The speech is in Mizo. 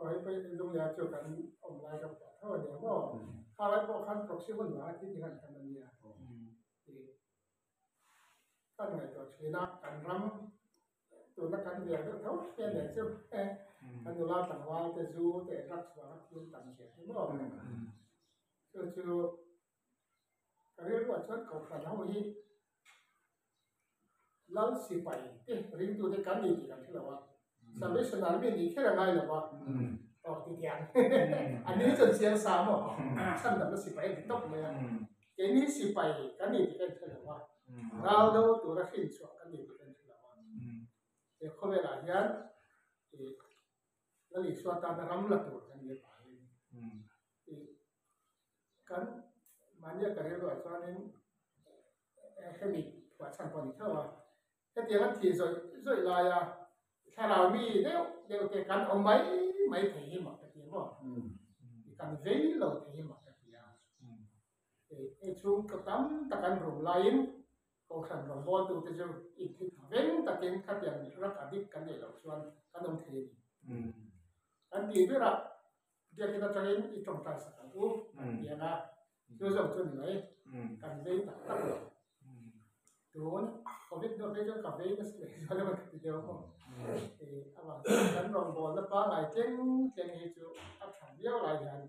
Aw hei pawh Lunglei chu kan awm lai ka phuah tho a nia maw? Kha lai pawh khan proxy hun vanga thil ti khan tam a nia tih kan ngaihtuah thin a, kan ram tuna kan riak deuh tho hian nen chu kan nula tlangval te zu te drugs vanga thil tam zia hi maw? Chu chu ka rilruah chuan kohhran ho hi Lal sipai te ringtute kan ni tih kan hre lo a, Salvation Army nih kher a ngai lo va, aw ti tiang a ni chuan chiang sa maw, chhandamna sipai a ni tawp mai a, keini sipai kan ni tih kan hre lo va, ral do tura hrinchhuah kan ni tih kan hre lo va, he khawvelah hian ih Lal Isua tana ram la tur kan ni avangin ih kan mahnia ka rilruah chuanin hemi phuah chhan pawh a ni theuh a, hetiang an thih zawih zawih laia thlarau mi deuh deuh te kan awm mai mai thei hi mak ka ti maw? Kan vei lo thei hi mak ka ti a, hei chhungkaw tam tak an rum laiin kohhran rawngbawltu te chu inthit veng takin khatiang rak a dik kan neih loh chuan kan awm thei a ni. Kan tih berah Biakinn atangin i tawngtai sak ang u kan ti ang a, chu zawk chu ni mai, kan vei tak tak lo. Tun Covid hnuah phei chuan ka vei nasa leh zual emaw ka ti deuh maw. Avang chuan kan rawngbawlna pangngai tleng tleng hi chu a tha viau lai hian.